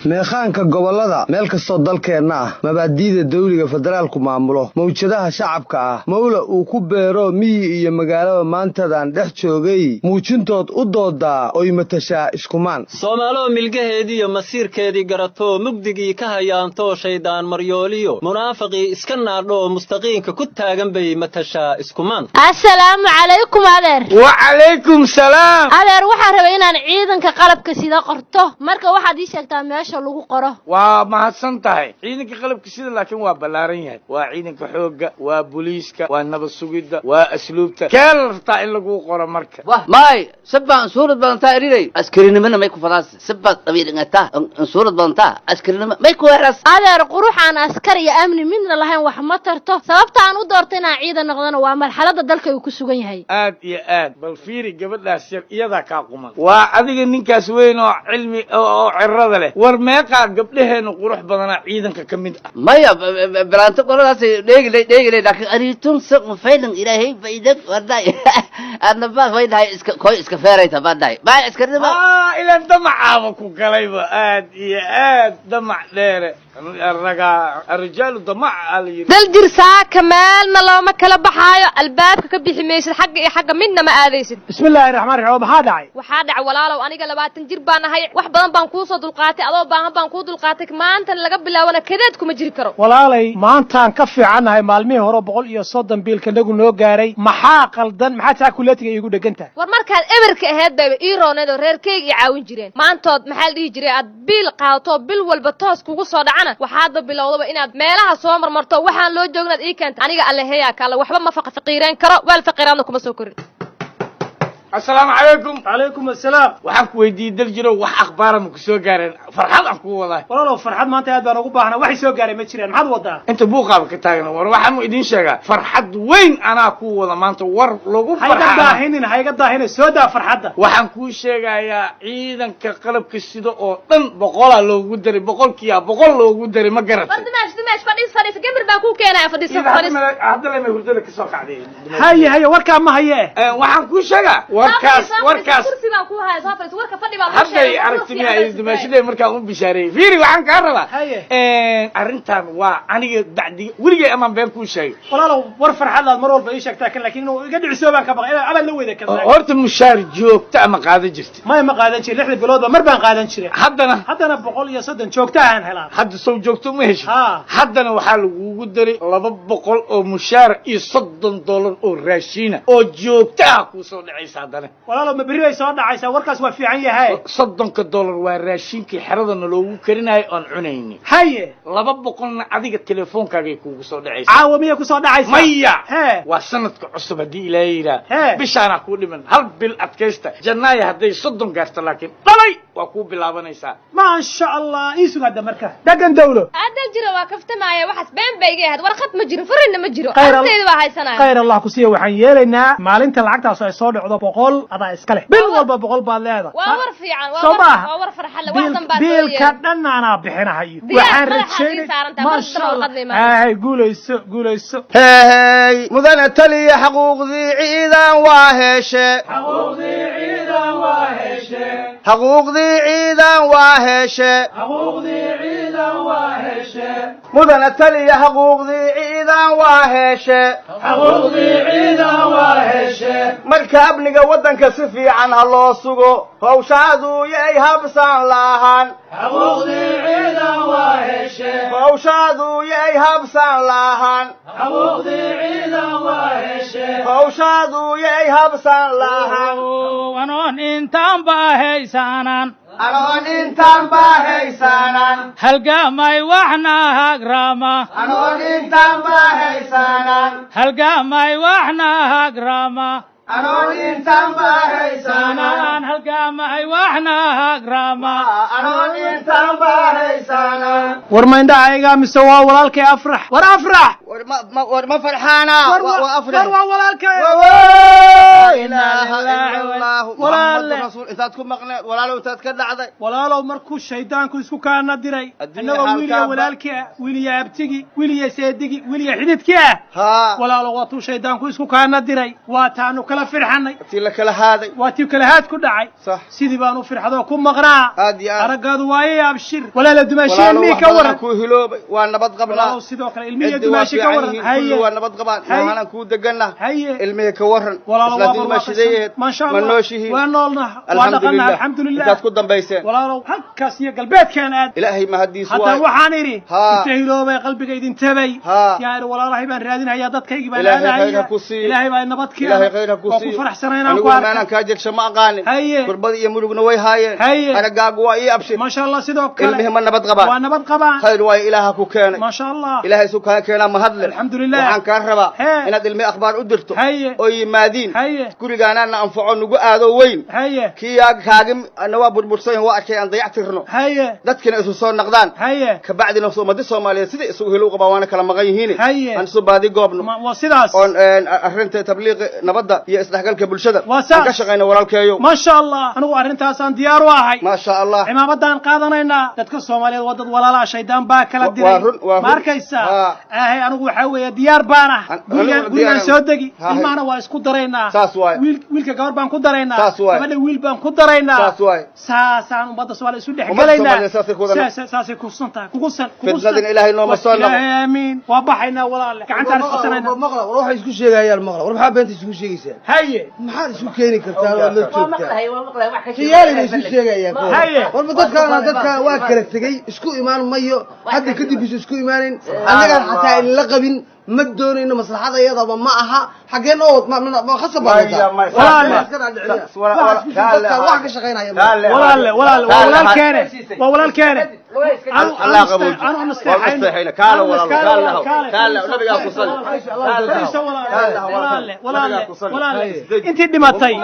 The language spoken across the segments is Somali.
Meekhaanka gobollada meel kastoo dalkeenna ah, mabaadi'da dawliga federaalku maamulo, mawjadaha shacabka ah, mawla uu ku beero miyi iyo magaalaba, maantadan dhex joogay muujintood u doodaa oy matashaa iskumaan. Soomaaloo milgaheediiyo masiirkeedii garatoo, mugdigii ka hayaantoo, shaydaan maryooliyo munaafaqii iska naadhoo, mustaqiinka ku taagan bay matashaa iskumaan. Assalaamu calaykum, adeer. Wacalaykum salaam. Adeer, waxaan rabay inaan ciidanka qalabka sida qorto. Marka waxaad ii sheegtaa meesha lagu qoro. Waa mahadsan tahay. Ciidanka qalabka sida laakiin waa ballaaran yahay. Waa ciidanka xoogga, waa booliiska, waa nabad sugidda, waa asluubta. Kee la rabtaa in lagu qoro marka? Wah, maay sabaan suurad badantaa eriday, askarinimana may ku fadaas? Sabaad dhabiiringataa, suurad badantaa, askarinimo may ku heras? Adeer, qurux aan askar iyo amni midna lahayn wax ma tarto. Sababta aan u doorto inaan ciidan noqdona waa marxaladda dalka uu ku sugan yahay. Aad iyo aad. Bal fiiri gabadhaas yar, iyadaa kaa quman. Waa adiga ninkaas weyn oo cilmi oo cirada leh. War meeqaa gabdhaheenu qurux badanaa ciidanka ka mid ah? Maya, bilaanto qoladaas dheegilay dheegilay, laakiin ariitun faylan ilaahay baydag waday adna ba way dhahay iska koy iska feerayta baan dhahay maay askarinimo. Aa, ilaan damacaaba ku galayba. Aad iyo aad, damac dheere ragaa, arrijaalu damac aa la yidhi. Daljir, saaka meelna looma kala baxaayo. Albaabka ka bixi maysid, xagga iyo xagga midna ma aadaysid. Bismi illaahi raxmaan raxiim, maxaa dhacay? Waxaa dhacay, walaalow, aniga 20 jir baan ahay. Wax badan baan kuusoo dulqaatay, adoo baahan baan kuu dulqaatay. Maanta laga bilaabana kadeed kuma jiri karo. Walaalay, maantaan ka fiicannahay maalmihii hore. 130 biilkanagu noo gaaray. Maxaa qaldan? Maxaa taa kuleetiga iigu dhegan tahay? War markaad eberka aheyd bayba ii rooneed oo reerkayga ii caawin jireen. Maantood maxaa la dhihi jiray, aad biil qaadato, bil walba toos kugu soo dhacana, waxaadba bilowdaba inaad meelaha soo marmarto, waxaan loo joogin aad ii keenta. Aniga alleheyaa kaale, waxba ma faqiireen karo, weel faqiiraadna kuma soo korin. Asalaamu calaykum. Calaykum asalaam. Waxaan ku weydiiyey, Daljirow, wax akhbaara ma ku soo gaareen? Farxad aan kuu wadaa. Walaalow, farxad maanta aad baan ugu baahnaa. Waxay soo gaaray ma jiraan. Maxaad wadaa? Inta buuqaaba ka taagna. War waxaan idiin sheegaa, farxad weyn anaa kuu wada maanta, war lagu Hayga farxaa. daahinin, hayga daahinin, soo daa farxadda. Waxaan kuu sheegayaa, ciidanka qalabka sida oo dhan 100-aa loogu daray, boqolkiiya 100 loogu daray, ma garatay? War dimaash, dimaash, fadhiis, fadhiis, gambar baan kuu keenaya, fadhiiso, fadhiis. Hadda lema hurdada kasoo kacday. Haye, haye, warkaa ma haye. Waxaan kuu sheegaa warkaas, warkaas. Kursi baan kuu haya, soo fadhiis, warka fadhi baan kuu Hadday sheegay. aragti miya dimaashadee markaan u bishaareeyey? Fiiri, waxaan kaa rabaa Haye. arrintan waa aniga bacdi weligay amaan been kuu sheegay. Walaalow, war farxad aad mar walba ii sheegtaa kan, laakiin inuu iga dhicisoo baan ka baqay, inaan abaad la weyda kan. Horta mushaar joogta ama qaadan jirta? Maya, ma qaadan jirin. 6da biloodba mar baan qaadan jiray. Haddana? Haddana 130 joogta ahaan helaa. Hadda sow joogto ma heshid? Ha. Haddana waxaa lagugu daray 200 oo mushaar iyo $30 oo raashiina oo joogto ah kuu soo dhacaysa haddana. Walaalow, ma berri bay soo dhacaysaa? Warkaas waa fiican yahay. $30 waa raashinkii xeradana loogu karinayo oon cunaynin. Haye. 200-na adiga telefoonkaagay kuugu soo dhacaysa. Caawa miyay kusoo dhacaysaa? Maya. Hee. Waa sanadka cusub haddii Ilaahay yidhaah. Hee. Bishaanaa kuu dhiman, hal bil adkaysta. Jannaaya hadday 30 gaarto, laakiin dhalay waa kuu bilaabanaysaa. Maasha Allah, ii sug hadda marka dhagan dawlo. Adal jira, waa kaftamaya. Waxaas been bay iga ahayd. Warqad ma jiro, furina ma jiro. Khayr Artayda baa haysanaya. Khayr Allah ku siiya. Waxaan yeelaynaa, maalinta lacagtaas ay soo dhacdo, 100 adaa iska leh. Bil walba 100 baad leedahay. Waa war fiican, waa Soo war maaha? waa war farxad leh. Wax dan baa soo Biilka yeelay. dhan anaa bixinahayo. Diyaar, Waxaan madaxaad ii rajaynay saarantahay, mar Maasha damba Allah. warqad la imaanayso. Hay, guulayso, guulayso. Hey, mudane taliya, xaquuqdii ciidan waa heshe, xaquuqdii ciidan waa heshe. Mudane taliya, xaquuqdii ciidan waa heshe. Marka amniga waddanka si fiican ha loo sugo, hawshaadu yay habsaan laahan, hawshaadu yay habsaan laahan, hawshaadu yay habsaan laahan. Anoon intaan baa haysaanan. Anoon intaan baa haysaanan. Halgamay waxna hagrama. Anoon intaan baa haysaanan. Halgamay waxna hagrama. Anoon intaan baa haysaanan. Halgamay waxna hagrama. Anoon intaan baa haysaanan. War ma indhahayga mise waa walaalkay Afrax? War Afrax! War ma farxaana? Waa Afrax. War waa walaalkay. Ilaaha ila Allahu Muhammadu rasuul. Intaad ku maqneed, walaalow? Intaad ka dhacday? Walaalow, markuu shaydaanku isku kaana diray, annagoo wiil iyo walaalkii ah, wiil iyo abtigi, wiil iyo seedigi, wiil iyo xididkii ah, walaalow, waa tuu shaydaanku isku kaana diray, waa taanu kala firxanay. Tii la kala haaday. Waa tii kala haad ku dhacay. Sidii baanu firxadoo ku maqnaa. Aad iyo aad. Araggaadu waayay. Abshir, walaala, dumaasheen mii ka waran? Ku hiloobay. Waa nabad qabnaa. Walaalow, sidoo kale ilmihiyo dumaashi ka waran? Haye, waa nabad qabaan. Waxaanan kuu degana. Haye. Ilmihii ka waran? Walaalow, waa barwaaqaysan. Maasha Allah. Ma nooshihiin? Waa noolna, waa dhaqanna, alxamdulilah. Intaad ku dambayseen? Walaalow, halkaas iyo galbeedkaan aad. Ilaahay mahadiis. Hadda waxaan idhi, inta hiloobay qalbiga idin tabay, yaa idhi, walaalahay baan raadinhayaa, dadkaygii baan aadahaya. Ilaahay baa nabad keenay. Ilaahay khayr ha ku waa ku siiyo. Faraxsanay inaan ku Anigu arko. Meelaan kaa jegsha ma aqaanin. Haye. Kurbada iyo murugna way haayeen. Haye. Aragaagu waa ii abshir. Maasha Allah, sidoo kale. Ilmihii ma nabad qabaan? Waa nabad qabaan. Khayr waayo, Ilaaha ku keenay. Maasha Allah. Ilaahay isu kaa keenaa mahadle. Alxamdulilah. Waxaan kaa rabaa Hee. inaad ilmihi akhbaar u dirto. Haye. Oo yimaadiin. Haye. Gurigaanaana anfaco nugu aado weyn. Haye. Kii yaa kaagi na waa burbursan yahin, waa arkay aan dayactirno. Haye. Dadkina isu soo naqdaan. Haye. Kabacdina ummadda Soomaaliyeed sida isugu helo u qabaan, waana kala maqan yihiin. Haye. Aan isu baadi goobno. Waa sidaas. Oon arrinta tabliiqi nabadda iyo isdhexgalka bulshada waa saas aan ka shaqayno, walaalkeeyo. Maasha Allah, anigu arrintaasaan diyaar u ahay. Maasha Allah. Cimaamaddaan qaadanaynaa. Dadka Soomaaliyeed waa dad walaalaa, shaydaan baa kala diray. Waa run, waa run. Ma arkaysaa? Ahay, anigu waxaa weeye diyaar baan ah. Gurigaan aniguna gurigaan diyaar. Soo degi. Ha. Ilmahana waa isku daraynaa. Saas waay. Wiil, wiilka gabar baan ku daraynaa. Saas waay. Gabadha wiil baan ku daraynaa. Saas waay. Saasaan ummadda Soomaaliya isu dhex Ummadda galaynaa. Soomaaliyeed saasay ku wada- Saasay kusan tahay, kugusan, kugusan. Fitnadina Ilaahay nooma soo naqo. Ilaahay aamiin. Waa baxaynaa, walaale, gacantaan isqabsanaynaa. Maqla, war waxay isku sheegayaan maqla. War maxaa beenta isugu sheegaysaa? Haye. Maxaad isu keeni kartaa oo la Waa joogtaa? maqlahay, waa maqlahay wax ka Khiyaali bay isu sheegayaan kuwa. Haye. Warba dadkaana dadka waa kala tegey, isku imaan mayo hadda kadib, is isku imaanin. Annagaan xataa inla qabin, ma doonayno, maslaxada iyadaba ma aha. Xaggeen oo ma khasab baa Maya, maya. Walaale. Dadka wax ka shaqaynaya ma. Walaale, walaale, waa walaalkeene, waa walaalkeene. Allah qabooji. Anu Waa nasteexayna. Kaala, walaalo, kaala lahow. Kaala, nabigaa ku salli. Fadhiiso, walaale, walaale, walaale, Nabigaa ku salli. walaale. Intii dhimatay,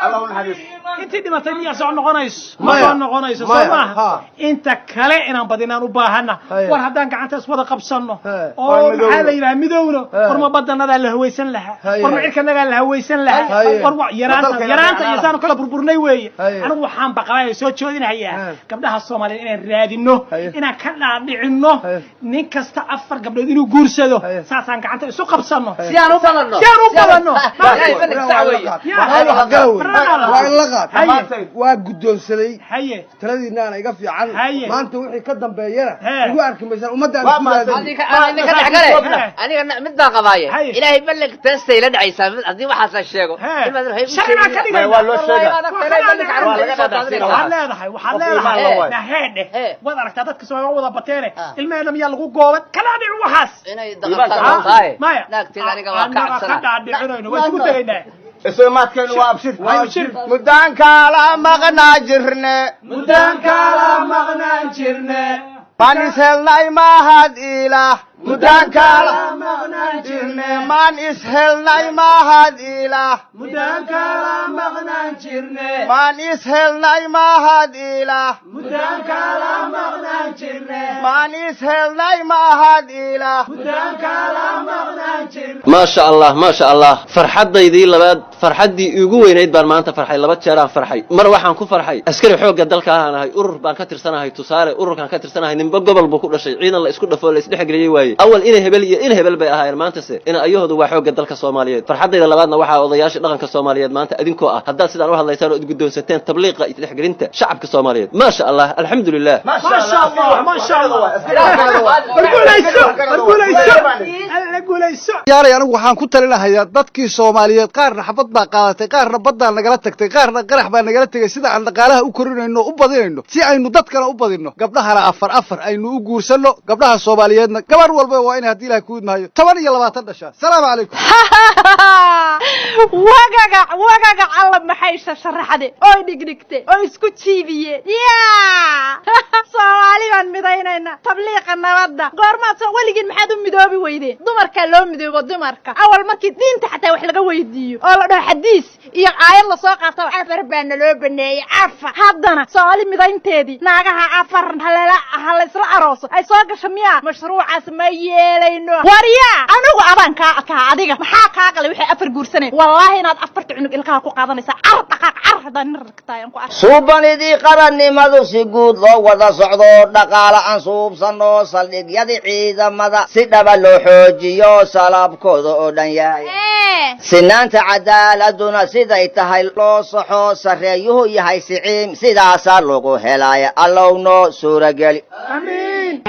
Allah u naxariisto. Intii dhimatay miyaa soo noqonayso? Ma Maya. soo noqonayso, soo Maya. maaha? Ha. Inta kale inaan badinaan u baahana. Haya. War haddaan gacanta iswada qabsanno Haya. oo Waa midowno. maxaa la yidhaha, midowno. Haya. War ma badanadaa la hawaysan lahaa? Haya. War ma cirkanagaa la hawaysan lahaa? Haya. War yaraanta Dalka yaraanta iyo yaraanta. saanu kala burburnay weeye. Haya. Anigu waxaan baqabaya soo joodinayaa Haya. gabdhaha Soomaaliyeed inaan raadino, Haya. inaan ka dhaadhicino Haya. nin kasta afar gabdhood inuu guursado. Haya. Saasaan gacanta isu qabsanno, Si aan u badanno. si aan u badanno. Waa gala wey. Waa in la qaat. Haye. Waa guddoonsaday. Haye. Taladiinaana iga fiican. Haye. Maanta wixii ka dambeeyana Hee. igu arki maysaan ummadda aan Waa isku mahadsan. raadin. Adiga aniga dhex gale. Hee. Aniga mid baan qabaaye. Haye. Ilaahay ballanka teestay la dhacaysaa mid haddii waxaas la sheego. Hee. Ilmaad waxay u Sharci baan ka sheegayaan. dhigaynaa. Waa loo sheegaa. Wallahi, ilaahay ballanka Waa carruurta laga iga soo dhadhacsiin. daadinaysaa. Waxaad leedahay, waxaad Qof iimaan la leedahay waay. naheedhe. Hee. Waad aragtaa dadka Soomaaliya wada bateene. Ah. Ilmaheena miyaa lagu gooban kala dhici waxaas? Inay Iimaanka daqantaan tahay. Maya. Naagteeda aniga waa ka Annaga ka cabsanaa. dhaadhicinayno, waa isugu tegaynaa. Isu imaadkeenu waa abshir. Waa abshir. Muddaan kaala maqnaa jirne. Muddaan kala maqnaan jirne. Maan is helnay mahad Ilaah. Muddaan kaala maqnaan jirne. Maan is helnay mahad Ilaah. Muddaan kala maqnaan jirne. Maan is helnay mahad Ilaah. Muddaan kala maqnaan jirne. Maan is helnay mahad Ilaah. Muddaan kala maqnaan jirne. Maasha Allah, maasha Allah. Farxaddaydii labaad, farxaddii iigu weynayd baan maanta farxay. Laba jeeraan farxay. Mar waxaan ku farxay askari xoogga dalka ahaan ahay, urur baan ka tirsanahay. Tusaale, ururkaan ka tirsanahay ninba gobol buu ku dhashay, ciidan la isku dhafoo la isdhexgeliyey waaye. Awal ina hebel iyo ina hebel bay ahaayeen, maantase ina ayahoodu waa xoogga dalka Soomaaliyeed. Farxaddayda labaadna waxaa odayaasha dhaqanka Soomaaliyeed maanta adinkoo ah, haddaad sidaan u hadlaysaan oo idguddoonsateen tabliiqa isdhexgelinta shacabka Soomaaliyeed. Maasha Allah, alxamdulilah. Maasha Allah, maasha Allah. War guulayso, war guulayso, alla guulayso. Yaalay, anigu waxaan ku talinahayaa dadkii Soomaaliyeed, qaarna xabad baa qaadatay, qaarna baddaa nagala tagtay, qaarna qarax baa nagala tegay. Sida aan dhaqaalaha u korinayno u badinayno, si aynu dadkana u badinno, gabdhahana afar afar aynu u guursanno. Gabdhaha Soomaaliyeedna gabar walba waa inay, haddii Ilahay ku idmahayo, 10 iyo 20 dhashaa. Salaamu calaykum. Wagagac wagagac, Alla maxay shasharaxde oy dhigdhigte oo isku jiibiyeen! Yaa Soomaali baan midaynayna, tabliiqa nabadda goormaad soo weligiin maxaad u midoobi weydeen? Dumarkaa loo midoobo, dumarka awal markii diinta xataa wax laga weydiiyo oo la dhaho xadiis iyo aayad lasoo qaato, afar baa naloo baneeyey, afar. Haddana Soomaali midaynteedii naagaha afar halala hala isla arooso ay soo gasho miyaa? Mashruucaas ma yeelayno. Waryaa, anigu adaan kaa adkaa, adiga maxaa kaa galay? Waxay afar guursaneen, wallaahi inaad afarta cunug ilkaha ku qaadanaysaa. Car dhaqaaq, car haddaan nin ragtaay aan ku arko. Suubanidii qarannimadu si guud loo wada socdo, dhaqaala aan suubsanno, saldhigyadii ciidamada si dhaba loo xoojiyo, salabkooda oo dhan yahay, sinaanta cadaaladuna siday tahay loo saxo, sarreeyuhu yahay siciim, sidaasaa lagu helaya. Allow noo suurageli. Amiin.